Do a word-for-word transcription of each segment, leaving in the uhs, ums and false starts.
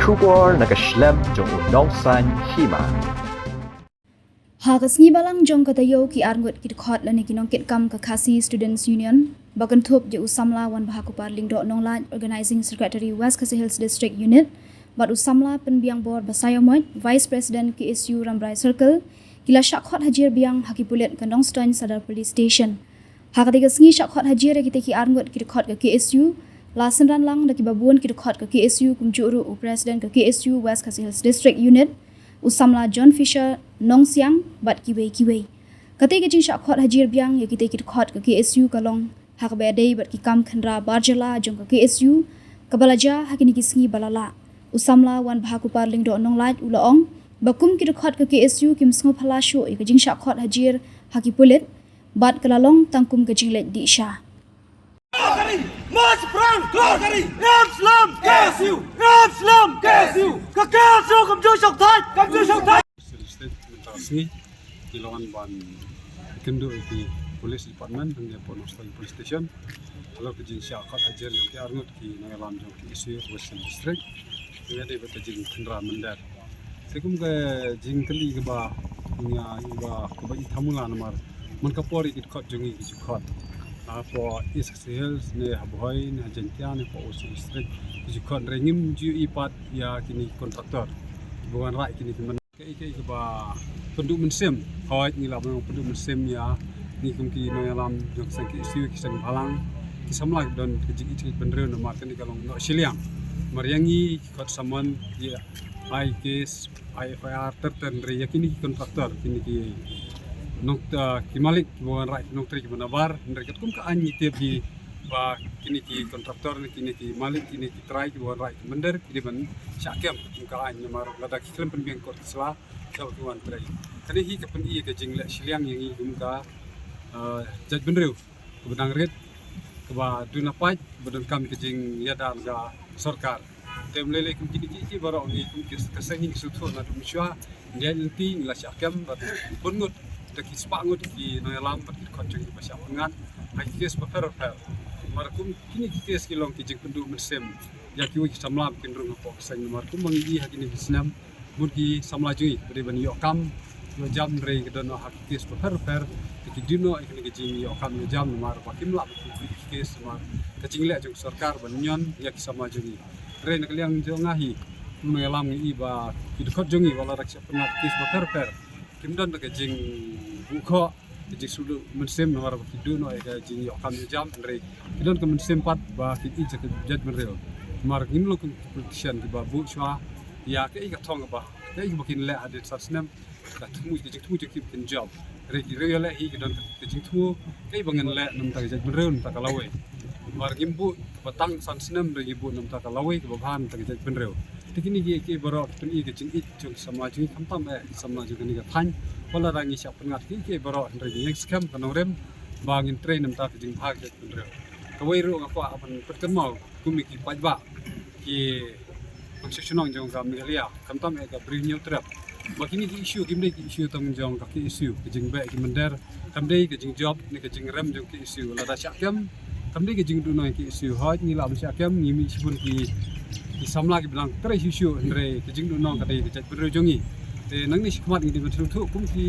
Khubor na ka shlem jong u Nongsaiñ Hima. Ha ka sngi Balang jong ka taïew, ki arngut ki dkhot lane ki nongkitkam ka Khasi Students Union ba kynthup ïa u samla Wanbha Kupar Lyngdoh Nonglait, Organizing Secretary, West Khasi Hills District Unit, bad u samla Pynbiangbor Basaiawmoit, Vice President, K S U Rambrai Circle, ki la shah khot hajir biang ha ki pulit ka Nongstoiñ Sadar Police Station. Ha katei ka sngi shah khot hajir ïa kitei ki arngut ki dkhot ka K S U la synran lang da kiba bun ki dkhot ka K S U, kumjuh ruh u President ka K S U West Khasi Hills District Unit, u samla John Fisher Nongsiang, bad kiwei kiwei. Katei ka jingshah khot hajir biang ïa kitei ki dkhot ka K S U ka long ha kaba ïadei bad ki kam khynra bar jylla jong ka K S U kaba la jia ha kine ki sngi ba la lah. U samla Wanbha Kupar Lyngdoh Nonglait u la ong ba kum ki dkhot ka K S U kim sngewphylla shuh ïa ka jingshah khot hajir ha ki pulit, bad ka la long tang kum ka jingleit dih sha. March prang, March prang, Islam, K S U, Islam, K S U, ka K S U kam ju shong thait, kam ju shong thait. State mynta sngi ki la wan ban kynduh ïa ki police department hangne hapoh Nongstoiñ Police Station halor ka jingshah khot hajir jong ki arngut ki nongïalam jong ki K S U Western District. Ïa dei bad ka jingkhynra mynder. Te kum ka jingkylli kaba nga ïa kaba i thamula namar man ka por ïa ki dkhot jong ngi ki ju khot hapoh East Khasi Hills ne ha Bhoi ne ha Jaintia ne hapoh Western District ki ju khot, hynrei ngim ju ïohi pat ïa kine ki contractor ba wanrah kine ki mynder. Kaei kaei kaba pynduh mynsiem, hooid ngi lah ban ong pynduh mynsiem ïa ngi kum ki nongïalam jong ka seng K S U, ki seng bhalang, ki samla ki don ka jingïeit ka jaitbynriew namar kane ka long noh shiliang. Namar ïa ngi ki khot summon, ïa ai case, ai F I R ter ter, hynrei ïa kine ki contractor, kine ki nong, ah, ki malik kiba wanrah ki nongtrei kiba nabar, hynrei katkum ka aiñ ngi tip hi ba kine ki contractor ne kine ki malik, kine ki trai kiba wanrah ki mynder ki dei ban shah kem katkum ka aiñ namar lada ki khlem pynbiang kot ki sla, shah ki wan trei. Kane hi ka pyni ïa ka jingleh shiliang ïa ngi kum ka, ah, jaitbynriew kaba dang rit, kaba duna paid, ba donkam ka jingïada na ka sorkar. Te ym lei lei kum kine kiei kiei baroh ngi kum ki, ka seng ngi sngewthuh naduh mynshuwa, ngi ïaid lynti ngi la shah kem bad bun ngut, da ki spah ngut ki nongïalam bad ki dkhot jong ngi ba shah pynngat ha ki case bapher bapher. Namar kum kine ki case ki long ki jingpynduh mynsiem ïa kiwei ki samla ba kin rung hapoh ka seng namar kumba ngi i ha kine ki snem, mut ki samla jong ngi ba dei ban ïoh kam ïoh jam, hynrei ki don noh ha ki case bapher bapher. Te ki dei noh ïa kane ka jingïoh kam ïoh jam namar ba kim lah ban pynpoi ki case namar ka jingleh jong ka sorkar ban ñion ïa ki samla jong ngi. Hynrei na ka liang jong nga hi kum u nongïalam ngi i ba ki dkhot jong ngi wat la da ki shah pynngat ki case bapher bapher, kim don da ka jingbuh khoh, ka jingsngewduh mynsiem namar ba ki duh noh ïa ka jingïoh kam ïoh jam, hynrei ki don ka mynsiem pat ba ki ïeit ïa ka jaitbynriew. Namar ngim long kum ki politician kiba buh shuwa ïa kaei ka thong kaba, kaei kaba kin leh hadien san snem, ka thmu, ka jingthmu jong ki ba kin jop. Hynrei ki riew ïaleh hi ki don ka jingthmu kaei ba ngin leh na bynta ka jaitbynriew na bynta ka lawei. Namar ngim buh ba tang san snem, hynrei ngi buh na bynta ka lawei kaba bha na bynta ka jaitbynriew. Te kine kiei kiei baroh ki pyni ka jingïeit jong ki samla jong ngi, khamtam eh ki samla jong kane ka thaiñ. Wat la da ngi shah pynngat kiei kiei baroh, hynrei ngi ïeng skhem ka nongrim ba ngin trei na bynta ka jingbha ka jaitbynriew. Kawei ruh nga kwah ban pynkynmaw kum ïa ki paidbah, ki nongshong shnong jong ka Meghalaya, khamtam eh ka Bri Hynñiewtrep, ba kine ki issue kim dei ki issue tang jong ka K S U, ka jingbeh ki mynder, kam dei ka jingjop ne ka jingrem jong ka K S U. Lada shah kem, kam dei ka jingduhnong ka K S U. Hooid ngi lah ban shah kem, ngi mih shibun ki, ki samla kiba dang trei shuh shuh, hynrei ka jingduhnong ka dei ka jaitbynriew jong ngi. Te nangne shakhmat ngi dei ban sngewthuh kum ki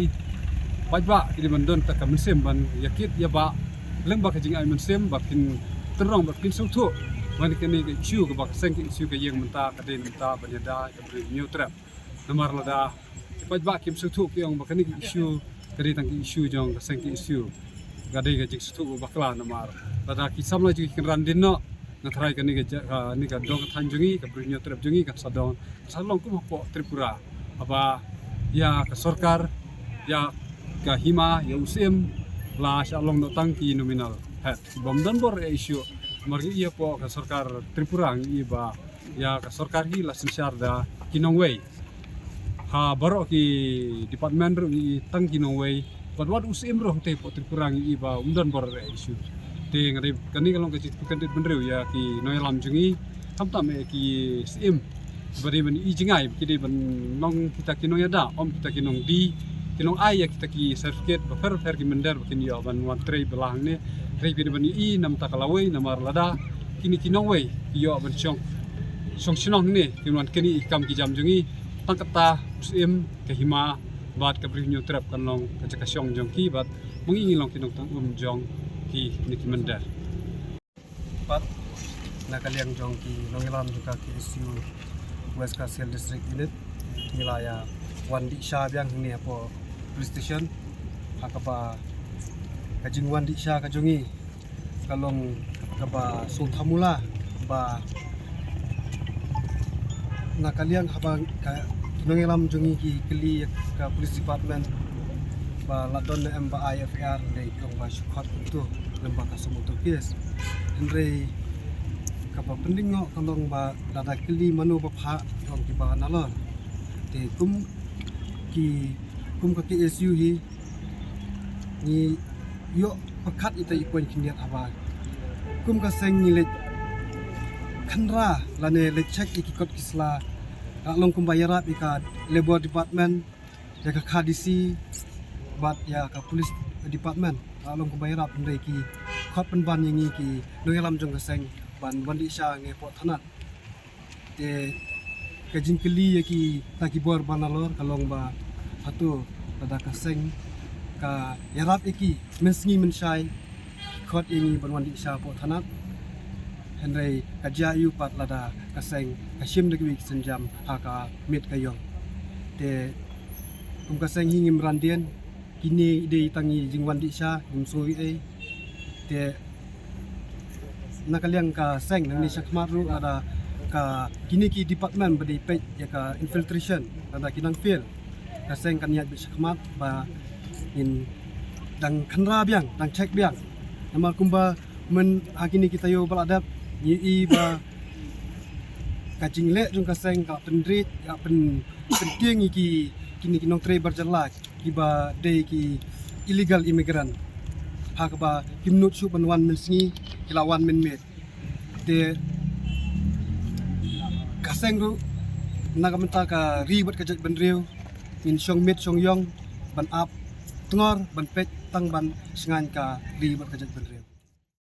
paidbah, ki dei ban don tang ka mynsiem ban ïakit ïabah lyngba ka jingai mynsiem ba kin tyrong ba kin sngewthuh ba kane ka issue kaba ka seng K S U ka ïeng mynta ka dei mynta ban ïada ïa ka Bri Hynñiewtrep. Namar lada ki paidbah kim sngewthuh, ki ong ba kane ka issue ka dei tang ka issue jong ka seng K S U, ka dei ka jingsngewthuh ba bakla. Namar lada ki samla jong ngi kin ran dien noh, nga tharai kane ka ja-, kane ka dong ka thaiñ jong ngi, ka Bri Hynñiewtrep jong ngi kan sa dong, kan sa long kum hapoh Tripura, haba ïa ka sorkar, ïa ka hima, ïa u Syiem la shah long noh tang ki nominal head, bym don bor eh issue. Namar ngi i hapoh ka sorkar Tripura ngi i ba ïa ka sorkar hi la synshar da ki nongwei. Ha baroh ki department ruh ngi i tang ki nongwei. Bad wat u Syiem ruh hangtei hapoh Tripura ngi i ba um don bor eh issue. Te nga dei kane ka long ka jingpynkynriah bynriew ïa ki nongïalam jong ngi, khamtam eh ki Syiem, ba dei ban i jngai, ki dei ban long kita ki nongïada, ym kita ki nongdie, ki nongai ïa kita ki certificate bapher bapher, ki mynder ba kin ïoh ban wan trei bylla hangne. Trei ki dei ban i na bynta ka lawei, namar lada kine ki nongwei ki ïoh ban shong shong shnong ne ki wan kani i kam ki jam jong i. Tang kata u Syiem, ka hima bad ka Bri u Hynñiewtrep kan long ka jaka shong jong ki bad ma ngi ngi long ki nongtong um jong ki ne ki mynder. Pat na ka liang jong ki nongïalam jong ka K S U West Khasi Hills District Unit, ngi la ïa wan dih sha biang hangne hapoh police station. Ha kaba ka jingwan dih sha ka jong ngi ka long kaba sngewthuh mula ba na ka liang haba ka nongïalam jong ngi ki kylli ka police department ba la don ne em ba ai F I R, hynrei ki ong ba shu khot kumto lem ba ka sum uto case. Hynrei kaba pynding noh ka long ba lada kylli mano ba phah, ki ong ki ba nalor. Te kum ki, kum ka K S U hi ngi ïoh pyrkhat ita i point khyndiat haba kum ka seng ngi leit khynra lane leit check ïa ki kot ki sla, ka long kumba ïarap ïa ka Labour Department, ïa ka Kha D C bad ïa ka Police Department, ka long kumba ïarap, hynrei ki khot pynban ïa ngi ki nongïalam jong ka seng ban wan dih sha ngi hapoh thanat. Te ka jingkylli ïa kita ki bor ba nalor ka long ba hato lada ka seng ka ïarap ïa ki mynsngi mynshai, khot ïa ngi ban wan dih sha hapoh thanat. Hynrei ka jia aiu pat lada ka seng ka shim da kiwei ki sienjam ha ka miet ka ïong. Te kum ka seng hi ngim ran dien, kine i dei tang i jingwan dih sha, ngim sngew ei ei. Te na ka liang ka seng nangne shakhmat ruh lada ka kine ki department ba dei peit ïa ka infiltration lada ki nang fail, ka seng kan ïaid beit shakhmat ba ngin dang khynra biang, dang check biang. Namar kumba myn ha kine ki taïew ba la dep ngi i ba ka jingleh jong ka seng ka pynrit, ka pyn, pyntieng ïa ki, kine ki nongtrei bar jylla kiba dei ki illegal immigrant ha kaba kim nud shuh ban wan mynsngi, ki la wan mynmiet. Te ka seng ruh na ka bynta ka ri bad ka jaitbynriew ngin shong miet shong ïong ban ap tngor ban peit tang ban shngaiñ ka ri bad ka jaitbynriew.